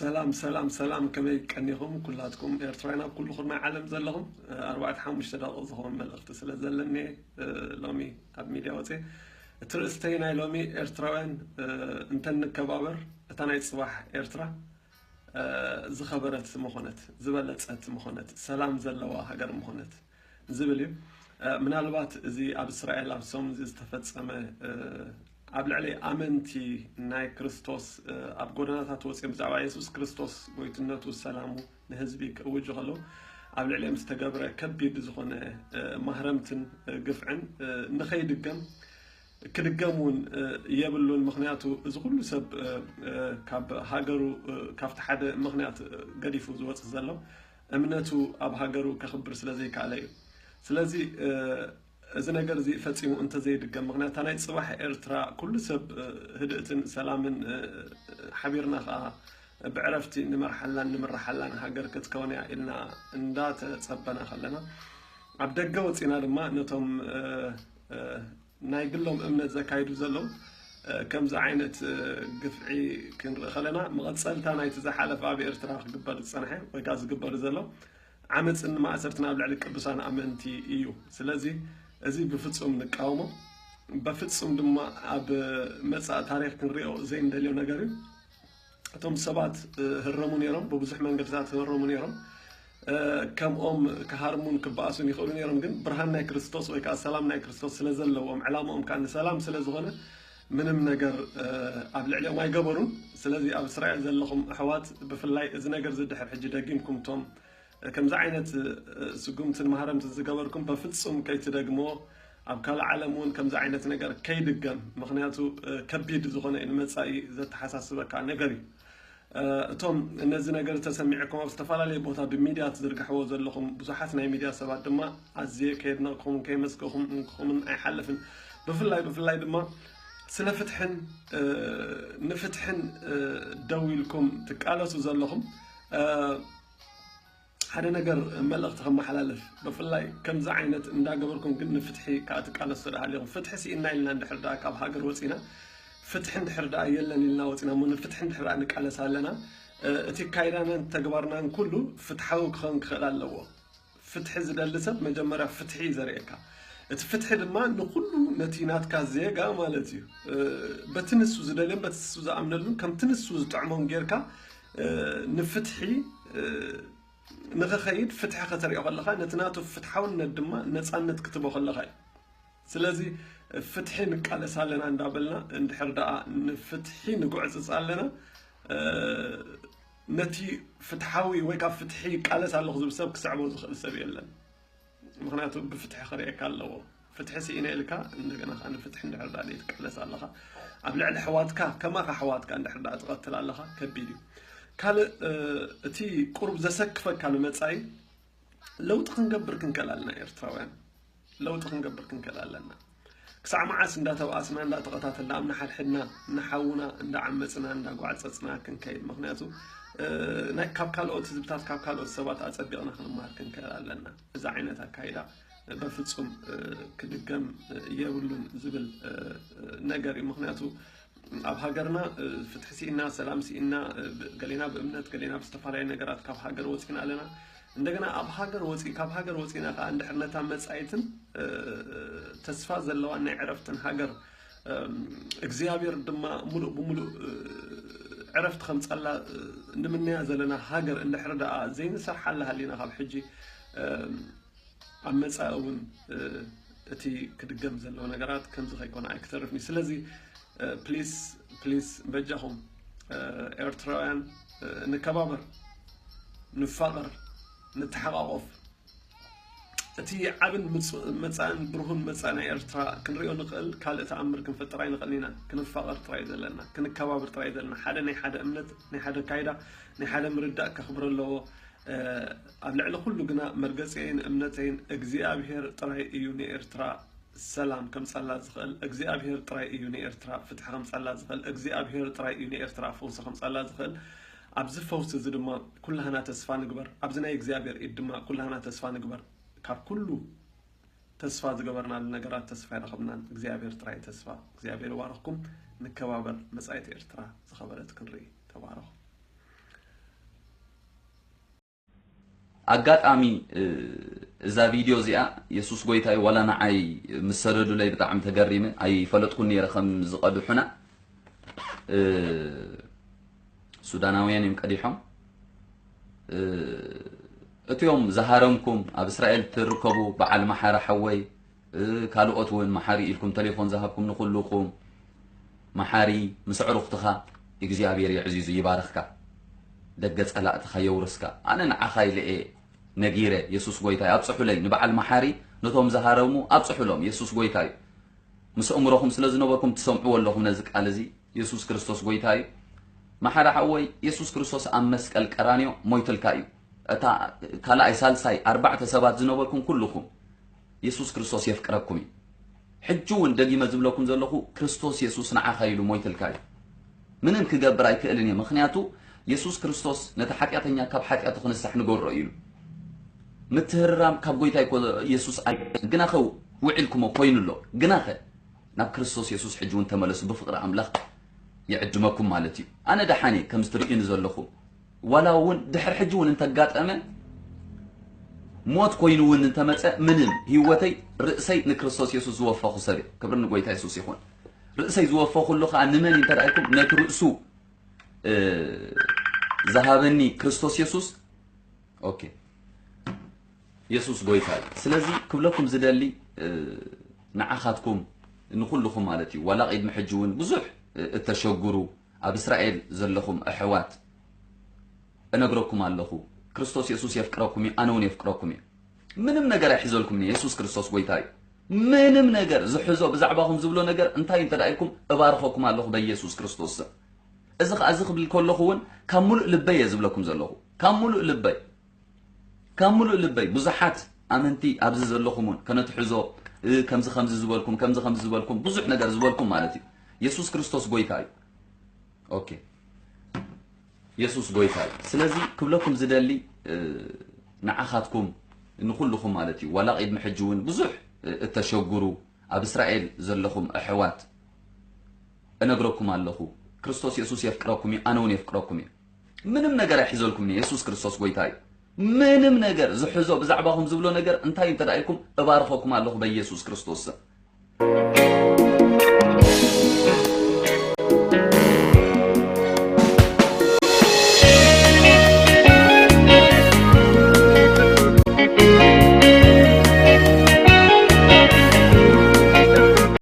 ሰላም ሰላም ሰላም፣ ከመይ ቀኒኹም ኩላትኩም ኤርትራውያን ኣብ ኩሉ ኩርናዕ ዓለም ዘለኹም? ኣርባዕተ ሓሙሽተ ደቂቕ ዝኸውን መልእኽቲ ስለ ዘለኒ ሎሚ ኣብ ሚድያ ወፅየ። እቲ ርእስተይ ናይ ሎሚ ኤርትራውያን እንተንከባበር እታ ናይ ፅባሕ ኤርትራ ዝኸበረት ምኾነት፣ ዝበለፀት ምኾነት፣ ሰላም ዘለዋ ሃገር ምኾነት ዝብል እዩ። ምናልባት እዚ ኣብ እስራኤል ኣብ ሰሙን እዚ ዝተፈጸመ ኣብ ልዕሊ ኣመንቲ ናይ ክርስቶስ ኣብ ጎደናታት ወፂኦም ብዛዕባ የሱስ ክርስቶስ ጎይትነቱ ሰላሙ ንህዝቢ ክእውጁ ከለዉ ኣብ ልዕሊኦም ዝተገብረ ከቢድ ዝኾነ ማህረምትን ግፍዕን ንኸይድገም ክድገም እውን የብሉን። ምኽንያቱ እዚ ኩሉ ሰብ ካብ ሃገሩ ካብቲ ሓደ ምኽንያት ገዲፉ ዝወፅእ ዘሎ እምነቱ ኣብ ሃገሩ ከኽብር ስለ ዘይከኣለ እዩ። ስለዚ እዚ ነገር እዚ ፈፂሙ እንተዘይድገም፣ ምኽንያቱ ናይ ፅባሕ ኤርትራ ኩሉ ሰብ ህድእትን ሰላምን ሓቢርና ከዓ ብዕረፍቲ ንመርሓላን ንምርሓላን ሃገር ክትከውን እያ ኢልና እንዳተፀበና ከለና፣ ኣብ ደገ ወፂና ድማ ነቶም ናይ ግሎም እምነት ዘካይዱ ዘለዉ ከምዚ ዓይነት ግፍዒ ክንርኢ ከለና፣ መቐፀልታ ናይቲ ዝሓለፈ ኣብ ኤርትራ ክግበር ዝፀንሐ ወይ ከዓ ዝግበር ዘሎ ዓመፅን ማእሰርትን ኣብ ልዕሊ ቅዱሳን ኣመንቲ እዩ። ስለዚ እዚ ብፍፁም ንቃወሞ። በፍፁም ድማ ኣብ መፃኢ ታሪክ ክንሪኦ ዘይንደልዮ ነገር እዩ። እቶም ሰባት ህረሙ ነይሮም፣ ብብዙሕ መንገድታት ህረሙ ነይሮም። ከምኦም ክሃርሙን ክበኣሱን ይኽእሉ ነይሮም፣ ግን ብርሃን ናይ ክርስቶስ ወይ ከዓ ሰላም ናይ ክርስቶስ ስለ ዘለዎም፣ ዕላማኦም ከዓ ንሰላም ስለ ዝኾነ ምንም ነገር ኣብ ልዕሊኦም ኣይገበሩን። ስለዚ ኣብ እስራኤል ዘለኹም ኣሕዋት ብፍላይ እዚ ነገር እዚ ድሕር ሕጂ ደጊምኩም እቶም ከምዚ ዓይነት ስጉምትን ማህረምትን ዝገበርኩም በፍጹም ከይትደግሞ፣ ኣብ ካልእ ዓለም እውን ከምዚ ዓይነት ነገር ከይድገም። ምኽንያቱ ከቢድ ዝኾነ እዩ፣ ንመጻኢ ዘተሓሳስበካ ነገር እዩ። እቶም ነዚ ነገር ተሰሚዕኩም ኣብ ዝተፈላለየ ቦታ ብሚድያ ትዝርግሕዎ ዘለኹም ብዙሓት ናይ ሚድያ ሰባት ድማ ኣዝየ ከየድነቕኩምን ከየመስገኹምን ኣይሓልፍን። ብፍላይ ብፍላይ ድማ ስለ ፍትሕን ንፍትሕን ደው ኢልኩም ትቃለሱ ዘለኹም ሓደ ነገር መልእኽቲ ከመሓላልፍ፣ ብፍላይ ከምዚ ዓይነት እንዳገበርኩም ግን ንፍትሒ ከዓ ትቃለሱ ተደኣ ሃሊኹም፣ ፍትሒ ስኢና ኢልና እንድሕር ደኣ ካብ ሃገር ወፂና፣ ፍትሒ እንድሕር ደኣ የለን ኢልና ወፂና እሞ ንፍትሒ እንድሕር ደኣ ንቃለስ ኣለና፣ እቲ ካይዳናን ተግባርናን ኩሉ ፍትሓዊ ክኸውን ክኽእል ኣለዎ። ፍትሒ ዝደሊ ሰብ መጀመርያ ፍትሒ እዩ ዘርእየካ። እቲ ፍትሒ ድማ ንኩሉ ነቲ ናትካ ዜጋ ማለት እዩ፣ በቲ ንሱ ዝደልዮን በቲ ንሱ ዝኣምነሉን ከምቲ ንሱ ዝጥዕሞን ጌርካ ንፍትሒ ንኽኸይድ ፍትሒ ከተርእዮ ከለኻ ነቲ ናቱ ፍትሓውነት ድማ ነፃነት ክትቦ ከለኻ እዩ። ስለዚ ፍትሒ ንቃለስ ኣለና እንዳበልና እንድሕር ደኣ ንፍትሒ ንጉዕፅፅ ኣለና፣ ነቲ ፍትሓዊ ወይ ካብ ፍትሒ ይቃለስ ኣለኹ ዝብል ሰብ ክስዕቦ ዝኽእል ሰብ የለን። ምኽንያቱ ብፍትሒ ክርእየካ ኣለዎ። ፍትሒ ስኢነ ኢልካ እንደገና ከዓ ንፍትሒ እንድሕር ደኣ ዘይትቃለስ ኣለኻ፣ ኣብ ልዕሊ ኣሕዋትካ ከማኻ ኣሕዋትካ እንድሕር ደኣ ትቐትል ኣለኻ፣ ከቢድ እዩ። ካልእ እቲ ቁሩብ ዘሰክፈካ ንመጻኢ ለውጢ ክንገብር ክንክእል ኣለና። ኤርትራውያን ለውጢ ክንገብር ክንክእል ኣለና። ክሳዕ መዓስ እንዳተባኣስና እንዳተቐታተልና ኣብ ንሓድሕድና ንሓውና እንዳዓመፅና እንዳጓዕፀፅና ክንከይድ? ምኽንያቱ ካብ ካልኦት ህዝብታት ካብ ካልኦት ሰባት ኣፀቢቕና ክንመሃር ክንክእል ኣለና። እዚ ዓይነት ኣካይዳ በፍፁም ክድገም የብሉን ዝብል ነገር እዩ። ምኽንያቱ ኣብ ሃገርና ፍትሒ ስኢና፣ ሰላም ስኢና፣ ገሌና ብእምነት ገሌና ብዝተፈላለዩ ነገራት ካብ ሃገር ወፂና ኣለና። እንደገና ኣብ ሃገር ወፂ ካብ ሃገር ወፂና ከዓ እንድሕር ነታ መፃኢትን ተስፋ ዘለዋን ናይ ዕረፍትን ሃገር እግዚኣብሔር ድማ ሙሉእ ብሙሉእ ዕረፍቲ ከምፀላ ንምንያ ዘለና ሃገር እንድሕር ደኣ ዘይንሰርሓላ ሃሊና ካብ ሕጂ ኣብ መፃኢ እውን እቲ ክድገም ዘለዎ ነገራት ከምዚ ከይኮነ ኣይክተርፍን እዩ። ስለዚ ፕሊስ ፕሊስ በጃኹም ኤርትራውያን ንከባበር፣ ንፋቐር፣ ንተሓቃቆፍ። እቲ ዓብን መፃእን ብርሁን መፃኢ ናይ ኤርትራ ክንሪኦ ንኽእል ካልእ ተኣምር ክንፈጥር ኣይንኽእልን ኢና። ክንፋቐር ጥራይ ዘለና፣ ክንከባበር ጥራይ ዘለና፣ ሓደ ናይ ሓደ እምነት፣ ናይ ሓደ ካይዳ፣ ናይ ሓደ ምርዳእ ከኽብር ኣለዎ። ኣብ ልዕሊ ኩሉ ግና መርገፂየይን እምነተይን እግዚኣብሔር ጥራይ እዩ ንኤርትራ ሰላም ከምፀላ ዝኽእል እግዚኣብሔር ጥራይ እዩ ንኤርትራ ፍትሒ ከምፀላ ዝኽእል እግዚኣብሔር ጥራይ እዩ ንኤርትራ ፈውሲ ከምፀላ ዝኽእል። ኣብዚ ፈውሲ እዚ ድማ ኩላህና ተስፋ ንግበር። ኣብዚ ናይ እግዚኣብሔር ኢድ ድማ ኩላህና ተስፋ ንግበር። ካብ ኩሉ ተስፋ ዝገበርናሉ ነገራት ተስፋ ኣይረኸብናን። እግዚኣብሔር ጥራይ ተስፋ። እግዚኣብሔር ይባርኽኩም። ንከባበር። መጻኢት ኤርትራ ዝኸበረት ክንርኢ። ተባረኹ። ኣጋጣሚ እዛ ቪድዮ እዚኣ የሱስ ጎይታ እዩ ዋላ ንዓይ ምስ ሰደዱለይ ብጣዕሚ ተገሪመ። ኣይፈለጥኩን ነይረ ከም ዝቐድሑና። ሱዳናውያን እዮም ቀዲሖም። እቲኦም ዝሃረምኩም ኣብ እስራኤል ትርከቡ በዓል መሓሪ ሓወይ፣ ካልኦት እውን መሓሪ ኢልኩም ተሌፎን ዝሃብኩም ንኹልኹም፣ መሓሪ ምስ ኣዕሩኽትኻ እግዚኣብሔር የዕዚዙ ይባርኽካ፣ ደገ ጸላእትኻ የውርስካ። ኣነ ንዓኻ ኢለ እየ ነጊረ፣ የሱስ ጎይታ እዩ። ኣብጽሑለይ ንበዓል መሓሪ፣ ነቶም ዝሃረሙ ኣብጽሑሎም፣ የሱስ ጎይታ እዩ። ምስ ኣእምሮኹም ስለ ዝነበርኩም ትሰምዕዎ ኣለኹም ነዚ ቃል እዚ። የሱስ ክርስቶስ ጎይታ እዩ። መሓሪ ሓወይ፣ የሱስ ክርስቶስ ኣብ መስቀል ቀራንዮ ሞይትልካ እዩ። እታ ካልኣይ፣ ሳልሳይ፣ ኣርባዕተ ሰባት ዝነበርኩም ኩልኹም፣ የሱስ ክርስቶስ የፍቅረኩም እዩ። ሕጂ እውን ደጊመ ዝብለኩም ዘለኹ፣ ክርስቶስ የሱስ ንዓኻ ኢሉ ሞይትልካ እዩ። ምንም ክገብር ኣይክእልን እየ። ምኽንያቱ የሱስ ክርስቶስ ነቲ ሓጢኣተኛ ካብ ሓጢኣቱ ክንሳሕ ንገብሮ ኢሉ። ምትህርራም ካብ ጎይታ ይኮ የሱስ ኣይ ግናኸ ውዒልኩሞ ኮይኑ ኣሎ። ግናኸ ናብ ክርስቶስ የሱስ ሕጂ እውን ተመለሱ። ብፍቕሪ ኣምላኽ ይዕድመኩም ማለት እዩ። ኣነ ደሓን እየ ከምዚ ትርእዩኒ ዘለኹም። ዋላ እውን ድሕሪ ሕጂ እውን እንተጋጠመ፣ ሞት ኮይኑ እውን እንተመጸ፣ ምንም፣ ህይወተይ፣ ርእሰይ ንክርስቶስ የሱስ ዝወፈኹ ሰብ እየ። ክብሪ ንጎይታ የሱስ ይኹን። ርእሰይ ዝወፈኹሉ ከኣ ንመን እዩ እንተ ደኣ ኢልኩም፣ ነቲ ርእሱ ዝሃበኒ ክርስቶስ የሱስ። ኦኬ፣ የሱስ ጎይታ እዩ። ስለዚ ክብለኩም ዝደሊ፣ ንዓኻትኩም፣ ንኹልኹም ማለት እዩ፣ ዋላ ቅድሚ ሕጂ እውን ብዙሕ እተሸግሩ ኣብ እስራኤል ዘለኹም ኣሕዋት፣ እነግረኩም ኣለኹ፣ ክርስቶስ የሱስ የፍቅረኩም እዩ፣ ኣነ እውን የፍቅረኩም እየ። ምንም ነገር ኣይሕዘልኩም፣ የሱስ ክርስቶስ ጎይታ እዩ። ምንም ነገር ዝሕዞ፣ ብዛዕባኹም ዝብሎ ነገር እንታይ እንተ ደኣ ኢልኩም፣ እባርኸኩም ኣለኹ በየሱስ ክርስቶስ ስም። እዚ ኸኣ፣ እዚ ክብል ከለኹ እውን ካብ ሙሉእ ልበይ እየ ዝብለኩም ዘለኹ፣ ካብ ሙሉእ ልበይ። ካብ ሙሉእ ልበይ። ብዙሓት ኣመንቲ ኣብዚ ዘለኹም እውን ከነትሕዞ፣ ከምዚ ከምዚ ዝበልኩም፣ ከምዚ ከምዚ ዝበልኩም፣ ብዙሕ ነገር ዝበልኩም ማለት እዩ። የሱስ ክርስቶስ ጎይታ እዩ። ኦኬ፣ የሱስ ጎይታ እዩ። ስለዚ ክብለኩም ዝደሊ፣ ንዓኻትኩም፣ ንኹልኹም ማለት እዩ፣ ዋላ ቅድሚ ሕጂ እውን ብዙሕ እተሸግሩ ኣብ እስራኤል ዘለኹም ኣሕዋት፣ እነግረኩም ኣለኹ፣ ክርስቶስ የሱስ የፍቅረኩም እዩ፣ ኣነ እውን የፍቅረኩም እየ። ምንም ነገር ኣይሕዘልኩም፣ የሱስ ክርስቶስ ጎይታ እዩ። ምንም ነገር ዝሕዞ፣ ብዛዕባኹም ዝብሎ ነገር እንታይ እንተ ደኣ ኢልኩም፣ እባርኸኩም ኣለኹ በየሱስ ክርስቶስ ስም።